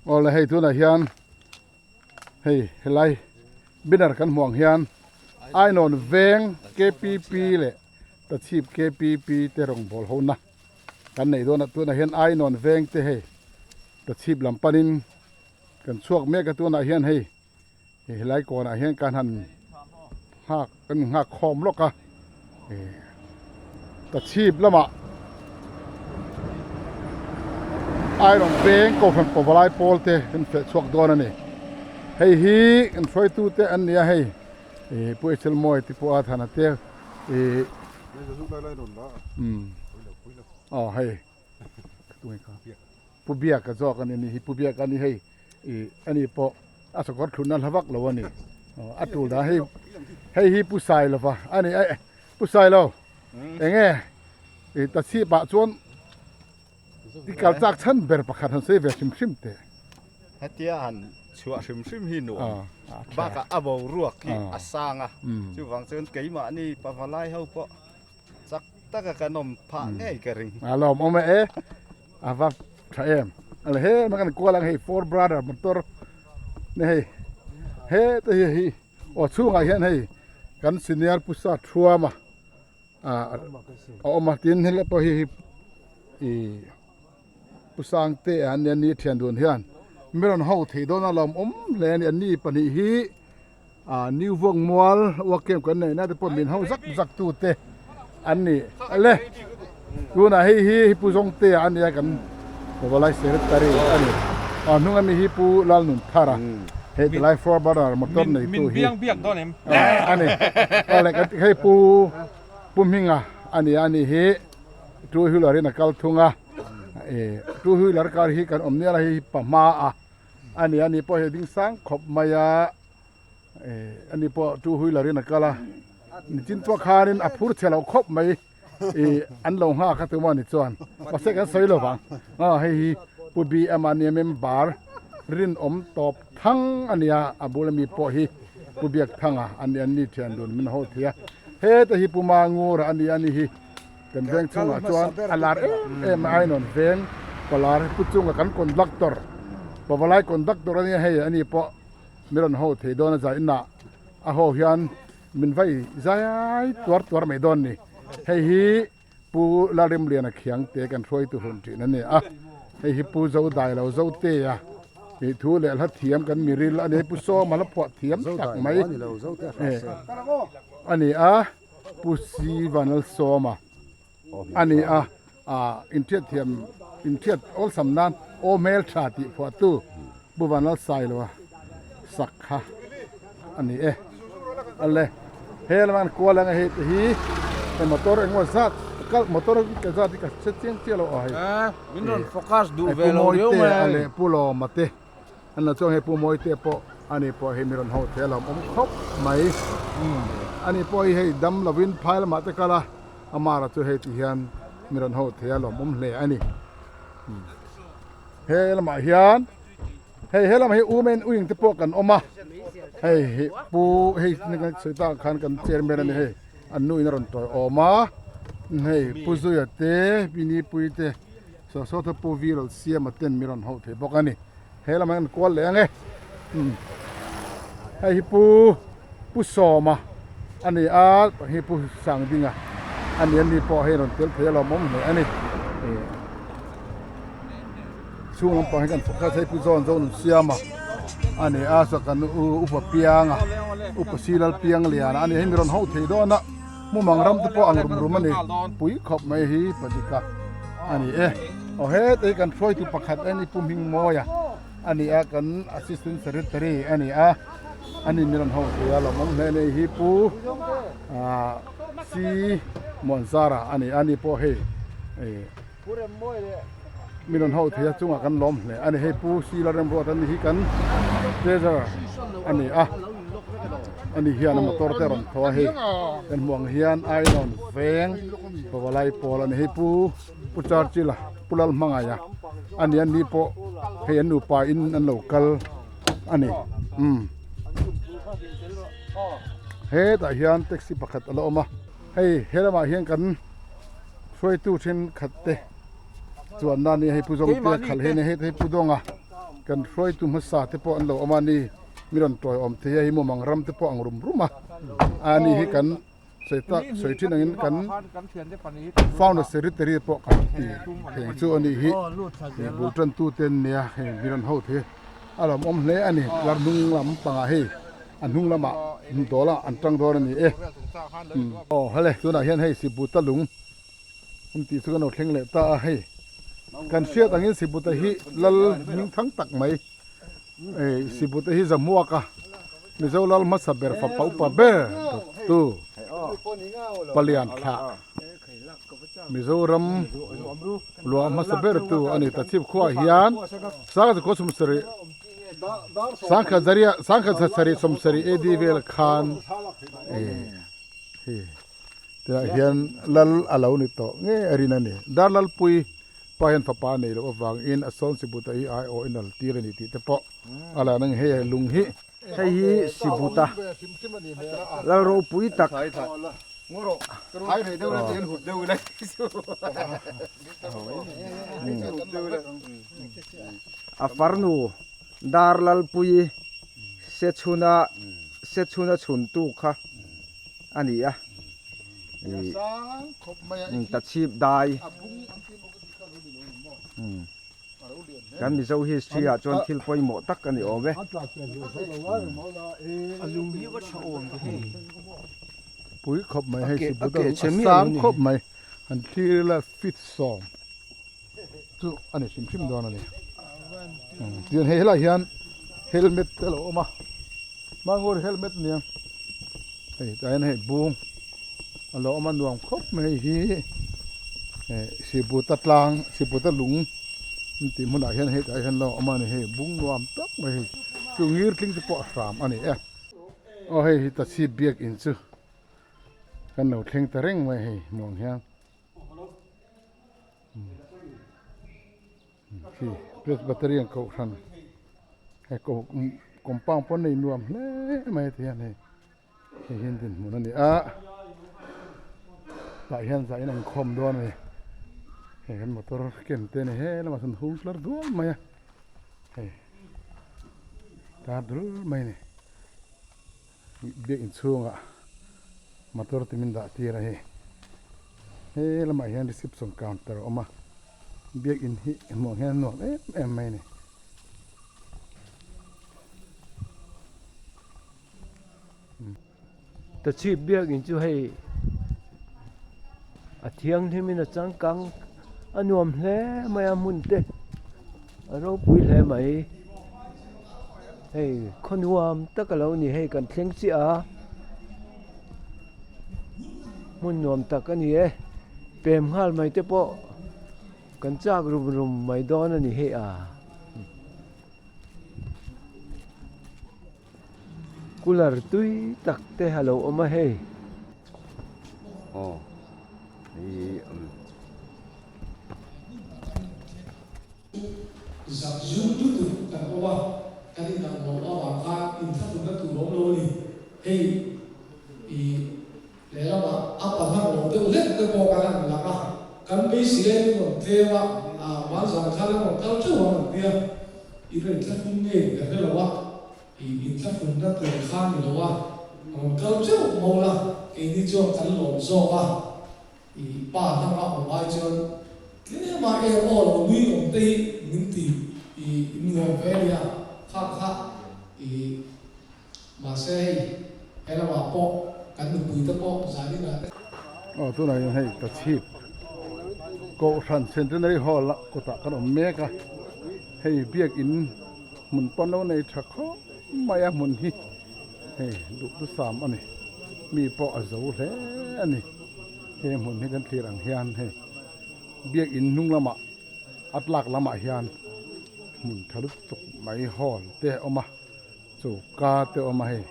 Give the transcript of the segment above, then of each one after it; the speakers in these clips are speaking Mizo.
Awle hei tunah hian hei helai banner kan hmuh ang hian Ainawn veng KPP leh Tachhip KPP te rawngbâwl hona kan neih dawn a tunah hian Ainawn veng te hei Tachhip lam panin kan chhuak mek a tunah hian hei helai kawnah hian kan han nghak kan nghak khawm lawk a Tachhip lamah Iron veng Kohhran Pawvalai pawl te kan feh chhuak dawn a ni. Hei hi kan hruaitu te an ni a hei Pu Echel Mawi te pawh a Thana te ih aw hei Pu Biaka zawk a ni ni hi Pu Biaka a ni hei ih ani pawh a sakawr thlunna hla vak lo a ni a tul dan hei hei hi Pu Sailova a ni eh Pu Sailo eng nge ih ta chhip ah chuan i kal chak chhan ber pakhat han sawi ve hrim hrim teh. Hetia han chhuah hrim hrim hi nuam bakah a boruak hi a sang a chuvang chuan keimahni pavalai ho pawh Chak taka kan awm phah ngei ka ring. A lawm awm e a va tha em. Ale he ma kan kual ang hei four brother motor ni hei he te hi hi aw chhungah hian hei kan senior pusa thuama a a awm a tin helai pawh hi hi ih Pu Sangte a nia ni thian dun hian mi rawn ho thei dawn a lawm awm hle a ni an ni pahnih hi ah new vawk mual work camp kan neih na te pawh min ho zak zak tu te an ni ale tunah hei hi hi Pu Zawngtea a nia kan Pavalai secretary a ni a hnung ami hi Pu Lalnunthara hei tilai four burner motor nei tu hi a ni awle kan hei Pu Pu Hminga a ni a ni hi two wheeler in a kal thung a eh two wheeler kar hi kan awm nial a hei hi pahma a a ni a ni pawh hei ding sang khawp mai a eh ani pawh two wheeler in a kal a nichin pawh khanin a phur chhe lo khawp mai ih an lo nghak a tumah ni chuan mahse kan sawi lo vang aw hei hi pu B M a nia member rinawm tawp thang a nia a bula mi pawh hi pu biak thanga a ni an ni thian dun min ho thei a heta hi pu Mangura a ni a ni hi. Kan veng chhungah chuan a lar em em a Ainawn veng palar pu chunga kan conductor pavalai conductor a nia hei ani pawh mi rawn ho thei dawn a zai inah a ho hian min vai zai tuar tuar mai dawn ni hei hi pu Lalrimliana Khiangte kan hruaitu hun thin a ni a hei hi pu Zodailo Zotea tih thu leh hla thiam kan miril a ni pu Sawma hla phuah thiam tak mai a ni a. Pu Sivanlalsawma a ni a, ah inthiat thiam inthiat awlsam nan aw hmeltha tih phuahtu Pu Vanlalsailoa sak kha a ni e. Ale he lama an kual anga hei te hi he motor engemaw zat kal motor ka zat hi ka hre chiang chiah lo a hei. Min rawn focus duh ve lo riau mai. Pu Mawite leh Pu Lawma te. An la chuang hei Pu Mawite pawh ani pawh hei mi rawn ho thei a lo awm khawp mai. Ani pawh hi hei dam lovin phai lamah te kal a, amara chu hei ti hian mi rawn ho thei a lo awm hle a ni. He lamah hian hei he lamah hi women wing te pawh kan awm a, hei hi Pu hei sawi tak khan kan chairman a ni hei an nu in a rawn tawi awm a, hei Pu Zuia te Pi Nipui te. Saw saw te pu viral siama ten mi rawn hauh thei bawk a ni he lamah hian kual leh ang e umm hei hi pu pu sawma a ni a hei pu sangdinga a ni a ni pawh hei rawn tel thei a lawmawm hle a ni ih chhung lampang hi kan focus hei pu zawn zawn siama a ni a saw kan u upa pianga upa silal piang liana a ni hei mi rawn hauh thei dawn a. Hmumang ram te pawh ang rum rum a ni pui khawp mai hi Padika a ni e. Aw heta hi kan hruaitu pakhat a ni Pu Hmingmawia a ni a kan assistant secretary a ni a ani min rawn ho thei a lawmawm hle a ni hi Pu ah C Muanzara a ni a ni pawh hei ih min rawn ho thei a chungah kan lawm hle a ni hei Pu C Lalremruata a ni hi kan treasurer a ni a. Ani hian a motor te a rawn thaw a hei kan hmuh ang hian Ainawn veng Pavalai pawl a ni hei pu pu Churchill a pu Lalhmangaia a ni an ni pawh hei an nupa in an lo kal a ni umm hetah hian taxi pakhat a la awm a hei he lamah hian kan hruaitu thenkhat te chuanna a ni a hei pu Zawngtea khalh hi a ni hei pu Dawnga. kan hruaitu hmasa te pawh an lo awm a ni mi rawn tawiawm thei a hei mumang ram te pawh ang rum rum a a ni hi kan sawi tak sawi thin angin kan founder secretary pawh kan ti heng chu a nih hi ih bul tan tu te an nia heng mi rawn ho thei a lawmawm hle a ni tlar hnung lam pangah hei a hnung lamah dawla an tang dawn a ni e aw hale tunah hian hei sibuta lung an tih chu kan lo thleng leh ta a hei kan hriat angin sibuta hi lal hming thang tak mai eh sibuta hi zahmuak a mizo lal hmasa ber fapa upa ber tu palian thlah mizoram luah hmasa ber tu a ni ta chhip khuaah hian sangha zakua sawmsarih sangkhat zaria sangkhat zasarih sawmsarih AD vel khan eh hei Tunah hian lal a lo ni tawh nge a rin a ni. Dar Lalpui pa hian fapa a nei loh avangin a sawn Sibuta hi aiawh in al tir a ni tih te pawh a lan ang hei lung hi. Hei hi Sibuta lal ropui tak. A farnu Dar Lalpui Sechhuna Sechhuna chhuntu kha. a ni a ih tachhip dai kan mizo history ah chuan thil pawimawh tak a ni awm e pui khawp mai hei sibuta a sang khawp mai han thlir ila feet sawm chu a ni hrim hrim dawn a ni tichuan hei helaiah hian helmet te a lo awm a mangawr helmet a nia hei tah hian hei bung a lo awm a nuam khawp mai hei hi eh sibuta tlang sibuta lung an tih hmunah hian hei tah hian a lo awm a ni hei bung nuam tak mai hei chu ngir tling te pawh a hram a ni e aw hei hi tachhip biakin chu kan lo thleng ta reng mai hei hmuh ang hian. Khi Presbyterian kohhran he ko compound pawh nei nuam hle mai ti hian hei hei hi an dinhmun a ni a tah hian zah in an khawm dawn a ni hei kan motor ken te a ni he lamah sawn hung tlar dual mai a hei tar dul mai a ni biakinn chhungah motor te min dah tir a hei he lamah hian reception counter a awm a biakinn hi hmuh ang hian a nuam em em mai a ni. Tachhip biakinn chu hei a thianghlim in a changkang a nuam hle mai a hmun te a ropui hle mai. Hei khaw nuam tak a lo ni hei kan thleng chiah a hmun nuam tak a ni e pem nghal mai te pawh kan chak rum rum mai dawn a ni hei a cooler tui tak te a lo awm a hei. Zak zum lutuk kan awm a, kan inang lo avang khan inthlafunna tur awm lo a ni. Hei i lehlamah a pahnah lo deuh hlek te pawh kan han lang a, kan beisei aiin rawn tlem a, hmanzan khan an rawn kal teuh ang an tia, i rawn inthlafun nge ka hre lo a, i inthlafunna tur kha ni lo a, rawn kal teuh mawl a, keini chuan kan lawm zawk a. I pa hnama awm ai chuan tlema em aw lo nui awm te hi min ti i nuam ve ania kha kha i mahse hei he lamah pawh kan nupui te pawh zanin ah te. Aw tunah hian hei Tachhip Kohhran Centenary Hall a kawtah kan awm mek a hei biakin hmun pawn lo nei tha khawp mai a hmun hi hei duhthusam a ni mi pawh a zo hle a ni. He hmun hi kan thlir ang hian hei biakinn hnung lamah a tlak lamah hian hmun tha lutuk mai hall te a awm a choka te a awm a hei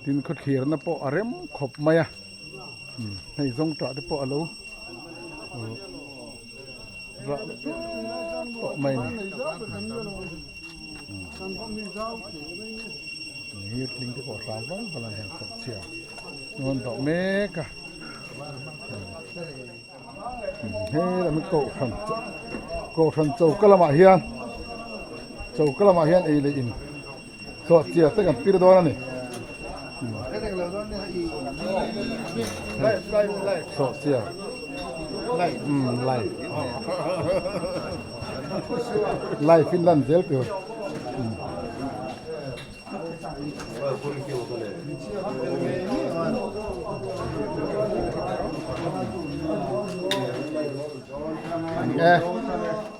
tin khawthlirna pawh a rem khawp mai a hei zawngtah te pawh a lo rah leh tawh mai a ni. Hir tling te pawh hram vang vang a ni heng chawp chhia rawn dawh mek a he lam hi kohhran kohhran choka lamah hian. Choka lamah hian ei leh in chawh chiah te kan pir dawn a ni. Chawh chiah. Um live. Live in lan zel tur. E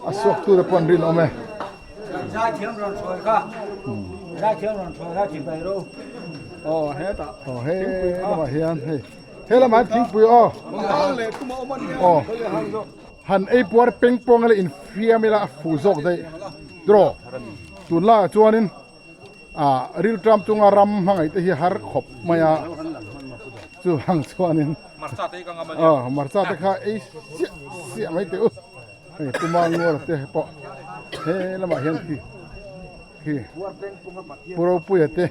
a suak tu te pawh an rinawm e. Aw he lamah hian hei he lamah hian thingpui aw aw han ei puar peng pawng ila infiam ila a fuh zawk daih draw tunlaiah chuanin. ah rilṭam chunga ram hmangaih te hi har khawp mai a chuvang chuanin aw hmarcha te kha ei siah siah mai teh u hei puma ngawr te pawh he lamah hian khi khi pu ropuia te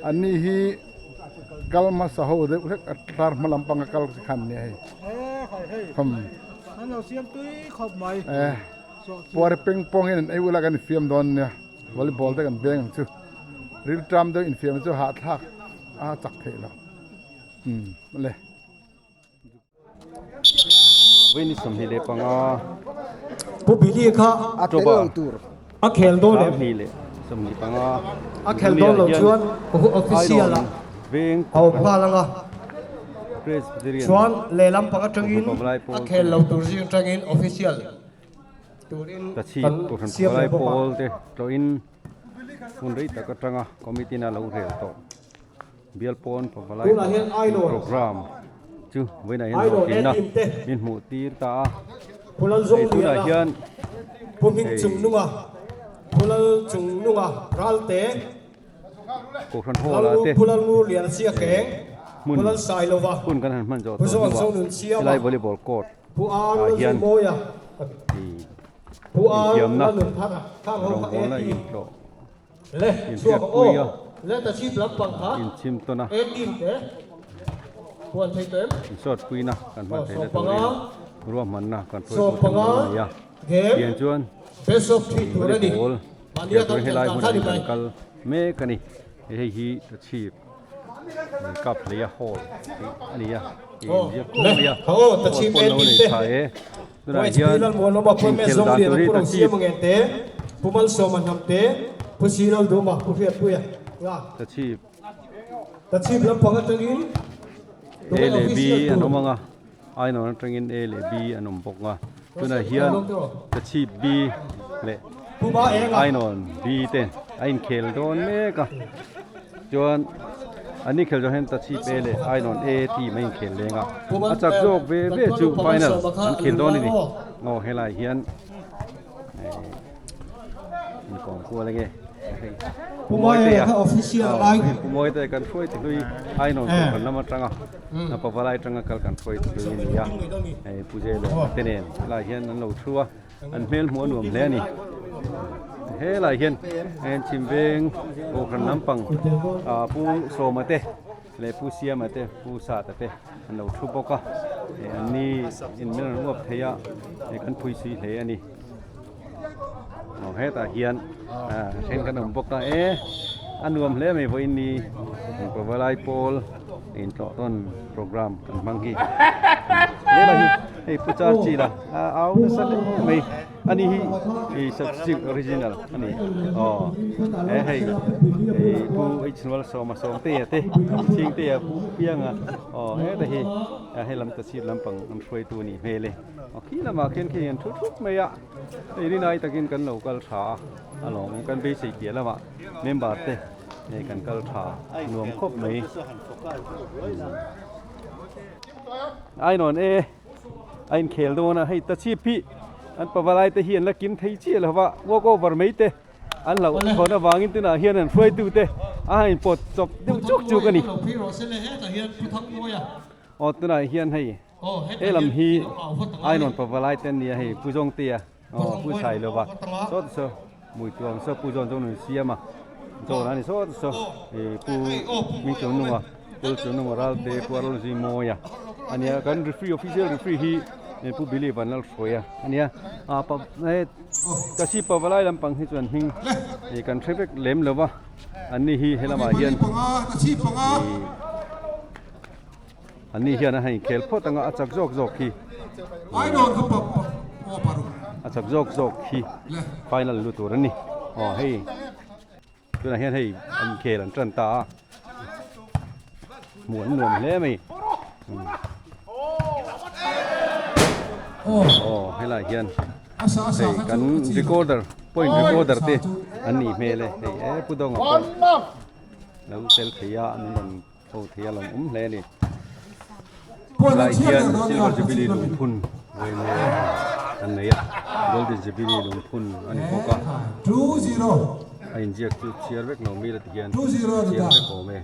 an ni hi kal hmasa ho deuh hlek a tlar hma lampanga kal te khan nia hei eh. Puar peng pawng hian an ei ula kan infiam dawn nia volleyball te kan veng ang chu rilṭam deuh infiam chu hahthlak a chak theih lo umm le. Vawiin 25 Pu Billy kha a tel lo tur a khel dawn em? 2025 A khel dawn lo chuan official ah a awm nghal ang a. Chuan lehlam pang atangin a khel lo tur zing atangin official turin Tachhip kan Kohhran siam Pavalai leh bawk a. Pawl te tlawhin hmun rei tak atanga committee in a lo rel tawh. Bial pawn Pavalai Tunah hian Ainawn program chu vawiinah hian Ainawn hlawhtlinna e team te min hmuh tir ta a. Phulal Hei Zawng tunah Liana hian Pu Hming hei Chungnunga Phulal Chungnunga Ralte Kohhran hall ah te Phulal Ngur Lian Sia Keng hmun Phulal Sailova hun kan han hman zawh Pu tawh Zawng hnuah Zawng Nun Siama helai volleyball court Pu Ar ah hian Lalzumawia ih Pu Ar infiamna Lalnunthara khang ho kha e rawngbawlna team intlawh Le chhuak inhriatpui aw a le ta chhip lampang kha inchhim tawn a e team te huan thei tawh em insuatpuina kan hman aw theihna sawmpanga turin ruahmanna kan hruaitu te sawmpanga lo a ni a game tiang chuan best of three tur a ni volleyball mahnia khel kan turin khelh helai dan hmunah kha ni hian kan mai. kal mek a ni hei hi ta chhip kap hlei a hall tih a ni a tih Aw inziak kuau le mai a kha aw ta hall chhip pawn e lo team nei te tha e tunah Pu HP hian Lalmuanawma Pu MS inkhel dan Zawngliana tur hi Pu ta chhip Rosiama Ngente Pu Malsawma Hnamte Pu Silalduma Pu Hriatpuia nga ta chhip ta chhip lampang atangin A leh B an awm ang a Ainawn atangin A leh B an awm bawk a tunah hian ta chhip B leh Ainawn B te a inkhel dawn mek a chuan an inkhel zawh hian ta chhip A leh Ainawn A team a inkhel leng a a chak zawk ve ve chu final an khel dawn a ni aw helai hian inkawm kual enge hei Pu Mawitea pu Mawitea kan hruai te hlui Ainawn kohhran lam atanga a pavalai atanga kal kan hruai te hlui a ni a hei Pu Zelo te nen helai hian an lo thu a an hmel hmuh a nuam hle a ni helai hian chhim veng kohhran lampang ah Pu Sawma te leh Pu Siama te Pu Sata te an lo thu bawk a eh an ni in min rawn uap thei a eh kan phui sui hle a ni aw hetah hian ah then kan awm bawk a e a nuam hle mai vawiin ni pavalai pawl intlawh tawn program kan hmang hi helai hi hei pu char chi la a au nasa hle mai. Ani hi ih substitute original a ni aw he hei ih pu H Malsawma Sawmtea te Chhingtea pu Pianga aw heta hi hei lam ta chhip lampang an hruaitu a nih hmel e aw khi lamah khian khi an thu thup mai a hei rinai takin kan lo kal tha a a lawm kan beisei piah lamah member te hei kan kal tha nuam khawp mai ainawn e. A inkhel dawn a, hei ta chhip hi an pavalai te hi an la kim thei chiah lo va, walk over mai te an hlauh thawn avangin tunah hian an hruaitu te a han inpawt chawp deuh chuk chuk a ni. Aw tunah hian hei he lam hi Ainawn pavalai te an ni a, hei Pu Zawngtea aw Pu Sailova saw te saw Muituang saw Pu Zawn Zawn an siam a, Zawn a ni saw te saw ih Pu Hmingchungnunga Pu Chungnunga Ralte Pu Arul Zimawia a nia, kan referee official referee hi. Pu Billy Vanlalhruaia a nia ah pa he Tasi Pavalai lampang hi chuan hming ih kan hre vek lem lo va an ni hi helamah hian ih an ni hian a hei khel phawt anga a chak zawk zawk hi a chak zawk zawk hi final lu tur a ni aw hei. Tunah hian hei an khel an tan ta a, hmuh an nuam hle mai. Aw helai hian hei kan recorder point recorder te an nih hmel e hei e pu Dawnga pawh lo tel thei a an rawn ho thei a lawmawm hle a ni. Helai hian Silver Jubilee lungphun an nei a, Golden Jubilee lungphun a ni bawk a, a inziak chu chhiar vek lo mi la ti hian chhiar vek awm e.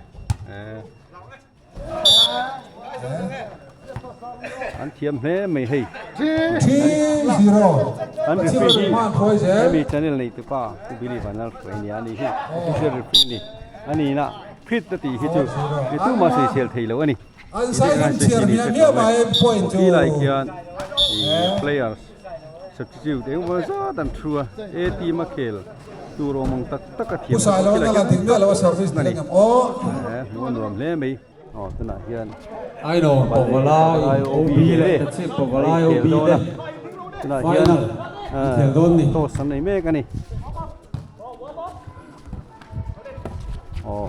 An thiam hle mai hei. An referee hi hemi channel nei tupa Pu Billy Vanlalhruai a nia a ni hi official referee a ni. A nihna Fit a tih hi chu mi tumah sawisel thei lo a ni. An sailam chhiar miah miah mai point chu. Hockey lai khian players substitute eng emaw zat an thu a, A team a khel tur awm ang tak tak a thiam Pusa lo hockey lai na la khian ding miah lo a service a ni. ni aw. Hmuh a nuam hle mai. Aw tunah hian Ainawn Pavalai OB leh Tachhip Pavalai OB te tunah hian final inkhel dawn ni. Toss an nei mek a ni. Aw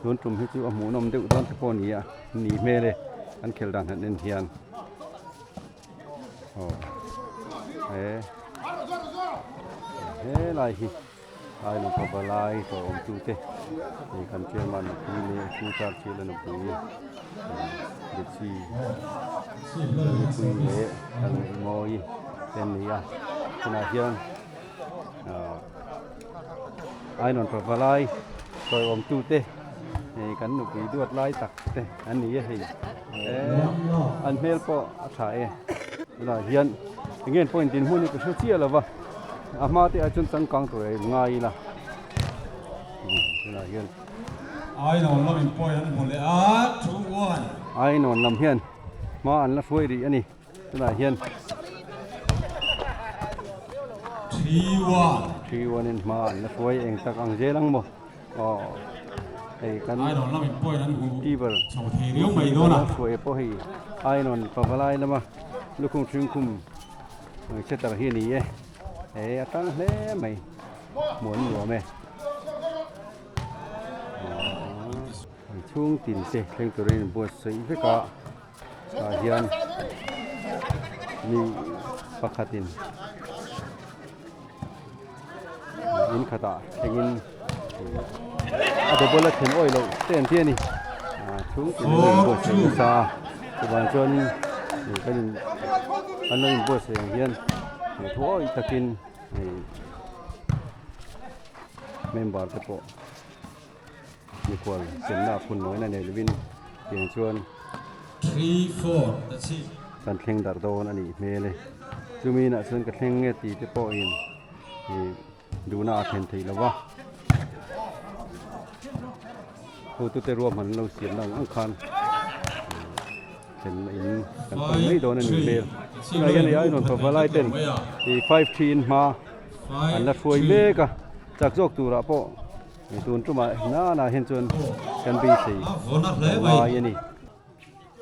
tun tum hi chu a hmuhnawm deuh dawn te pawh a ni a ni hmel e an khel dan han en hian aw he helai hi ainawn pavalai tawh awm tu te hei kan chairman nupui leh pu churchill a nupui Bethsy nupui leh Lalngaihmawii te an ni a tunah hian. Ainawn pavalai sawiawm tute hei kan nupui duat lai tak te an ni a hei an hmel pawh a tha e tunah hian eng nge point din hmun hi ka hre chiah lo va a hma te ah chuan changkang tur a ngai ila tunah hian Ainawn lam in point an hmu leh a 2-1 Ainawn lam hian hma an la hruai rih a ni. Tunah hian 3-1 in hma an la hruai eng tak ang zel ang maw aw hei kan keeper hruai pawh hei ainawn pavalai lama lukhum hringkhum setter hi a ni e he a tang hle mai hmuh an nuam e an chhung tin te thleng turin buatsaih vek a. Tah hian mi pakhatin in khatah thlengin a double a thlen awih loh te an ti a ni chhung tin an inbuatsaih nasa a chuvang chuan kan in an lo inbuatsaih ang hian thuawih takin hei member te pawh. Mikhual semna phun mawina nei lovin tiang chuan kan thleng darh dawn a nih hmel e. Chumi inah chuan ka thleng nge tih te pawhin ih duhna a thlen theih lova. Hotute ruahman an lo siamna ang ang khan thlen in kan pan mai dawn a nih hmel. Tunah hian hei Ainawn Pavalai ten ih 5-3 in hma an la hruai mek a, chak zawk turah pawh. Tun tumah nana hian chuan kan beisei ngai a ni.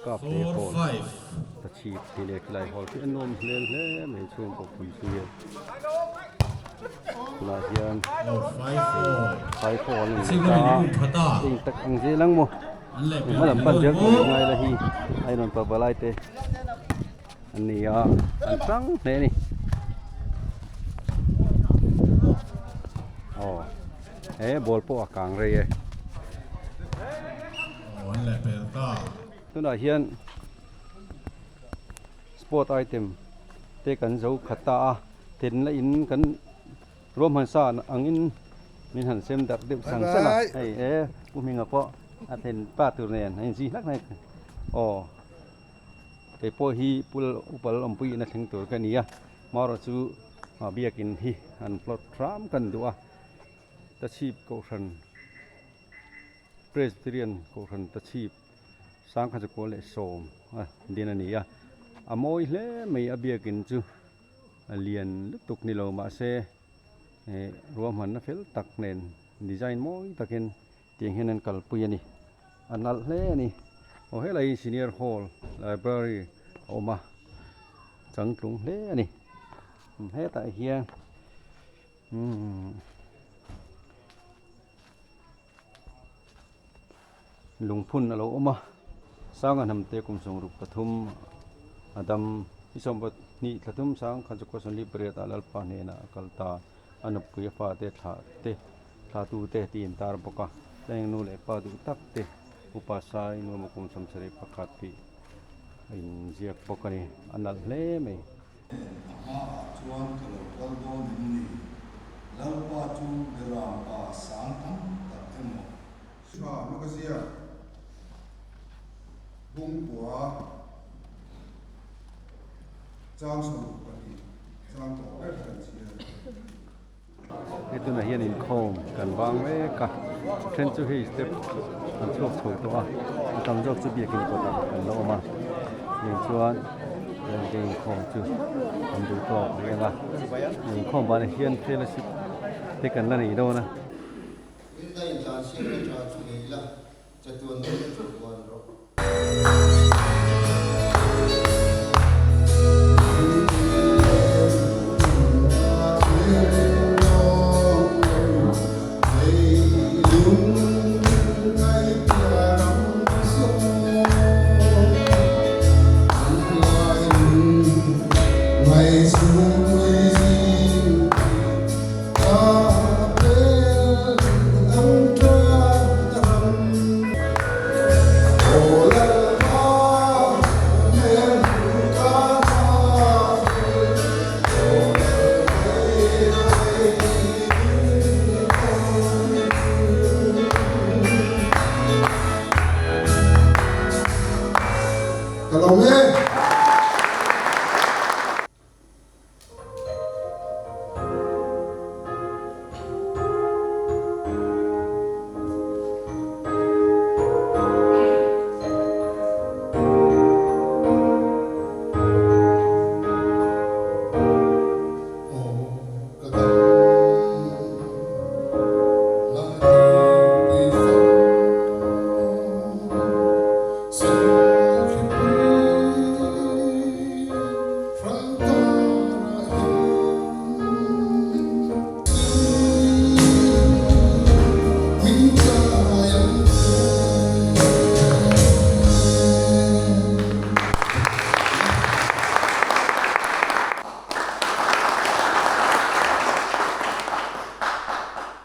Kap leh hall ta chhip tih leh khilai hall khi a nuam hlel hle mai chhung pawh phun chu hian tunah hian phai hall a ni ta eng tak ang zel ang maw hma lam pan zel tur ngai la hi a inrawn pa palai te an ni a an tang hle a ni. Aw he ball pawh a kang rei e. Aw an leh pel ta. Tunah hian sport item te kan zo khat ta a ten la in kan ruahman sa angin min han sem darh deuh sang sang a hei e Pu Hminga pawh a then pa tur nen a inzui hlak hlak aw. Kei pawh hi pul upal awmpui in a thleng tur ka ni a, marawh chu biakin hi an plot hram kan duh a, Tachhip Kohhran Presbyterian Kohhran Tachhip Sangkhachakual leh 10 a din a ni a. A mawi hle mai a biakin chu a lian lutuk ni lo mahse eh ruahmanna fel tak nen design mawi takin tiang hian an kalpui a ni. A nalh hle a ni. Aw helai hi senior hall library a awm a changtlung hle a ni. Hetah hian umm lungphun a lo awm a sanga hnam te kum 73 a dam ni 22 thla thum sang khan chu kawsawmli pariat ah lalpa hnenah a kal ta a nupui a fate thlah te thla tu te tih in tar bawk a chuan nu leh pa duh tak te upa sai nuam a kum 71 tih a inziak bawk a ni a nalh hle mai. A hmaah chuan ka lo kal dawn em ni? Lalpa chu Beram pa sang tam tak emaw? Tha Lukazia Bungkua chang 22 chang tawh ber kan chhiar. Hei tunah hian inkhawm kan vang mek a then chu hei step an chhuak chho tawh a a tam zawk chu biakin kawtah an la awm a tiang chuan hengte inkhawm chu an duh tawk reng a inkhawm banah hian fellowship te kan la nei dawn a. Rinna intlansiakna tha chu nei la, chatuan nunna chu huan rawh. Ka lawm e.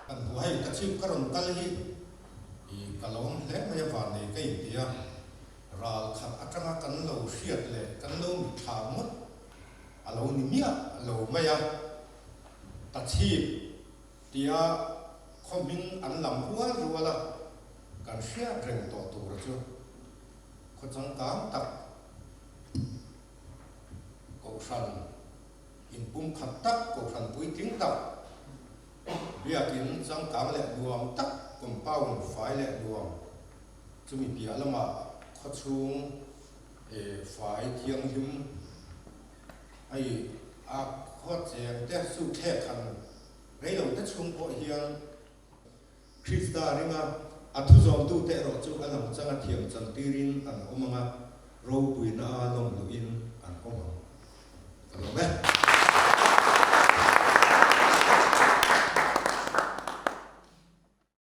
Kan hmu hei ka chhip ka rawn kal hi i ka lawm hle mai a vannei ka inti a. Ral khat atanga kan lo hriat leh kan lo mitthla ngawt a lo ni miah lo mai a, Tachhip tia khaw hming an lam rual rual a, kan hriat reng tawh tura chu khaw changkang tak Kohhran inpumkhat tak, Kohhran puitling tak, biakin changkang leh nuam tak, compound fai leh nuam Chumi piah lamah khawchhung fai thianghlim hei a khaw cheng te chu thlek han rei lo te chhung pawh hian Krista ringa a thuzawmtute erawh chu a lang changa thiam chantirin an awm ang a, ropuina a lawm luhin an awm ang. Ka lawm e.